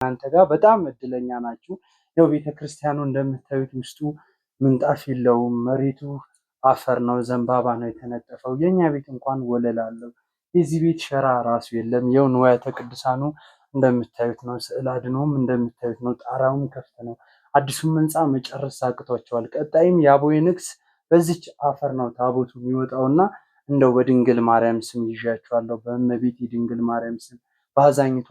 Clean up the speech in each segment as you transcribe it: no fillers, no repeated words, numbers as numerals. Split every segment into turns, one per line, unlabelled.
እናንተ ጋር በጣም እድለኛ ናችሁ። ያው ቤተክርስቲያኑ እንደምታዩት ውስጡ ምንጣፍ የለውም። መሬቱ አፈር ነው፣ ዘንባባ ነው የተነጠፈው። የእኛ ቤት እንኳን ወለል አለው። የዚህ ቤት ሸራ ራሱ የለም። ይኸው ንዋያተ ቅዱሳኑ እንደምታዩት ነው። ስዕል አድኖም እንደምታዩት ነው። ጣራውም ክፍት ነው። አዲሱም ህንፃ መጨረስ አቅቷቸዋል። ቀጣይም የአቦዬ ንግስ በዚች አፈር ነው ታቦቱ የሚወጣውና እንደው በድንግል ማርያም ስም ይዣቸዋለሁ። በእመቤት የድንግል ማርያም ስም በአዛኝቶ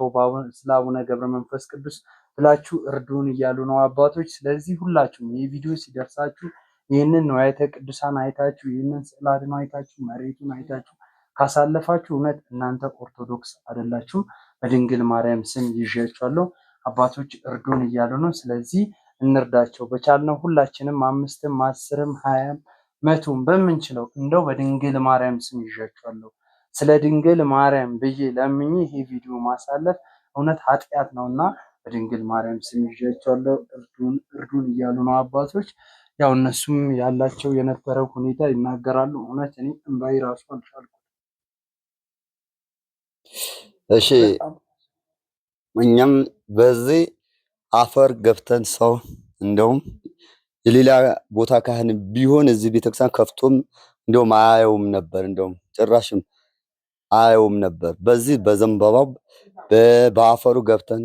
ስለ አቡነ ገብረ መንፈስ ቅዱስ ብላችሁ እርዱን እያሉ ነው አባቶች። ስለዚህ ሁላችሁም ይህ ቪዲዮ ሲደርሳችሁ ይህንን ንዋየተ ቅዱሳን አይታችሁ ይህንን ስዕለ አድኅኖ አይታችሁ መሬቱን አይታችሁ ካሳለፋችሁ እውነት እናንተ ኦርቶዶክስ አይደላችሁም። በድንግል ማርያም ስም ይዣችኋለሁ። አባቶች እርዱን እያሉ ነው። ስለዚህ እንርዳቸው በቻልነው ሁላችንም 5ም 10ም 20ም 100ም በምንችለው እንደው በድንግል ማርያም ስም ይዣችኋለሁ። ስለ ድንግል ማርያም ብዬ ለምኜ ይሄ ቪዲዮ ማሳለፍ እውነት ኃጢአት ነውና በድንግል ማርያም ስም ይዣችኋለሁ። እርዱን እርዱን እያሉ ነው አባቶች። ያው እነሱም ያላቸው የነበረው ሁኔታ ይናገራሉ። እውነት እኔ እምባዬ ራሱ አልቻልኩም።
እሺ እኛም በዚህ አፈር ገብተን ሰው እንደውም የሌላ ቦታ ካህን ቢሆን እዚህ ቤተክርስቲያን ከፍቶም እንደውም አያየውም ነበር። እንደውም ጭራሽም አያየውም ነበር። በዚህ በዘንባባው በአፈሩ ገብተን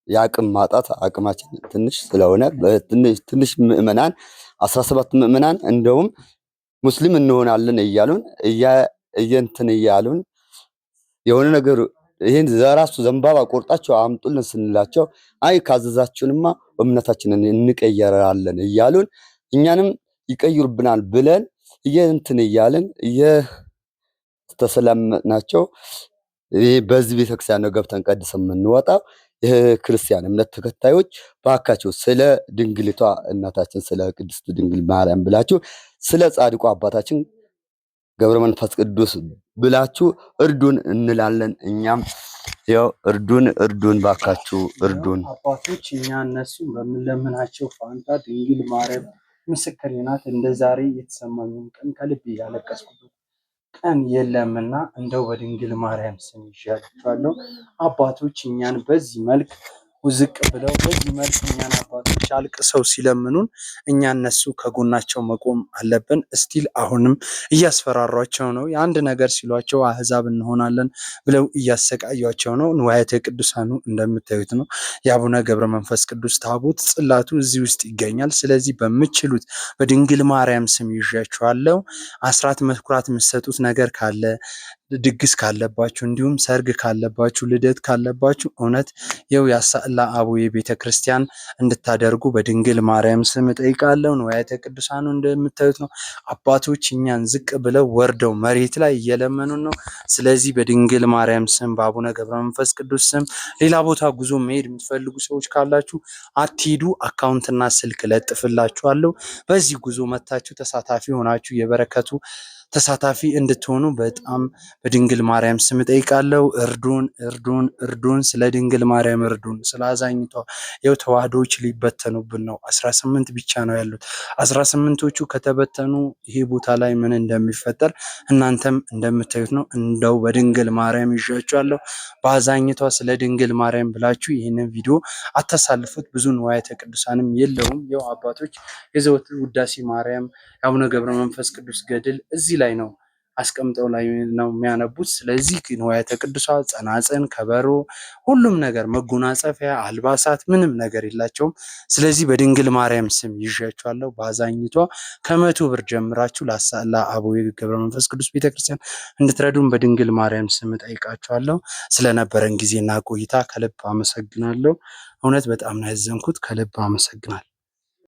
የአቅም ማጣት አቅማችን ትንሽ ስለሆነ ትንሽ ምዕመናን 17 ምዕመናን እንደውም ሙስሊም እንሆናለን እያሉን እየንትን እያሉን የሆነ ነገር ይህን ዘራሱ ዘንባባ ቆርጣቸው አምጡልን ስንላቸው አይ ካዘዛችሁንማ እምነታችንን እንቀየራለን እያሉን እኛንም ይቀይሩብናል ብለን እየንትን እያልን እየተሰላመጥናቸው ይህ በዚህ ቤተክርስቲያን ነው ገብተን ቀድሰን የምንወጣው። የክርስቲያን እምነት ተከታዮች ባካችሁ ስለ ድንግሊቷ እናታችን ስለ ቅድስት ድንግል ማርያም ብላችሁ ስለ ጻድቁ አባታችን ገብረ መንፈስ ቅዱስ ብላችሁ እርዱን እንላለን። እኛም ያው እርዱን እርዱን ባካችሁ እርዱን።
አባቶች እኛ እነሱ በምንለምናቸው ፋንታ ድንግል ማርያም ምስክሬ ናት። እንደ ዛሬ የተሰማኝን ቀን ከልቤ ያለቀስኩበት ቀን የለምና እንደው በድንግል ማርያም ስም ይዣችኋለሁ። አባቶች እኛን በዚህ መልክ ውዝቅ ብለው በዚህ መልክ እኛን አባቶች አልቅሰው ሲለምኑን እኛ እነሱ ከጎናቸው መቆም አለብን። እስቲል አሁንም እያስፈራሯቸው ነው። የአንድ ነገር ሲሏቸው አህዛብ እንሆናለን ብለው እያሰቃያቸው ነው። ንዋያተ ቅዱሳኑ እንደምታዩት ነው። የአቡነ ገብረ መንፈስ ቅዱስ ታቦት ጽላቱ እዚህ ውስጥ ይገኛል። ስለዚህ በምችሉት በድንግል ማርያም ስም ይዣችኋለሁ። አስራት መኩራት የምትሰጡት ነገር ካለ ድግስ ካለባችሁ እንዲሁም ሰርግ ካለባችሁ ልደት ካለባችሁ እውነት የው ያሳላ አቡዬ ቤተ ክርስቲያን እንድታደርጉ በድንግል ማርያም ስም እጠይቃለሁ። ንዋያተ ቅዱሳኑ እንደምታዩት ነው። አባቶች እኛን ዝቅ ብለው ወርደው መሬት ላይ እየለመኑን ነው። ስለዚህ በድንግል ማርያም ስም በአቡነ ገብረ መንፈስ ቅዱስ ስም ሌላ ቦታ ጉዞ መሄድ የምትፈልጉ ሰዎች ካላችሁ አትሂዱ። account ና ስልክ ለጥፍላችኋለሁ። በዚህ ጉዞ መታችሁ ተሳታፊ ሆናችሁ የበረከቱ ተሳታፊ እንድትሆኑ በጣም በድንግል ማርያም ስም እጠይቃለሁ። እርዱን፣ እርዱን፣ እርዱን። ስለ ድንግል ማርያም እርዱን። ስለ አዛኝቷ ይኸው ተዋህዶዎች ሊበተኑብን ነው። 18 ብቻ ነው ያሉት። 18ቶቹ ከተበተኑ ይሄ ቦታ ላይ ምን እንደሚፈጠር እናንተም እንደምታዩት ነው። እንደው በድንግል ማርያም ይዣችኋለሁ። በአዛኝቷ ስለ ድንግል ማርያም ብላችሁ ይህንን ቪዲዮ አታሳልፉት። ብዙ ንዋያተ ቅዱሳንም የለውም። ይኸው አባቶች የዘወትር ውዳሴ ማርያም የአቡነ ገብረ መንፈስ ቅዱስ ገድል እዚህ ላይ ነው አስቀምጠው ላይ ነው የሚያነቡት። ስለዚህ ንዋያተ ቅዱሳት፣ ጸናጽን፣ ከበሮ፣ ሁሉም ነገር መጎናጸፊያ፣ አልባሳት ምንም ነገር የላቸውም። ስለዚህ በድንግል ማርያም ስም ይዣችኋለሁ። በአዛኝቷ ከ100 ብር ጀምራችሁ ለአቡነ ገብረ መንፈስ ቅዱስ ቤተክርስቲያን እንድትረዱን በድንግል ማርያም ስም እጠይቃችኋለሁ። ስለነበረን ጊዜና ቆይታ ከልብ አመሰግናለሁ። እውነት በጣም ነው ያዘንኩት። ከልብ አመሰግናለሁ።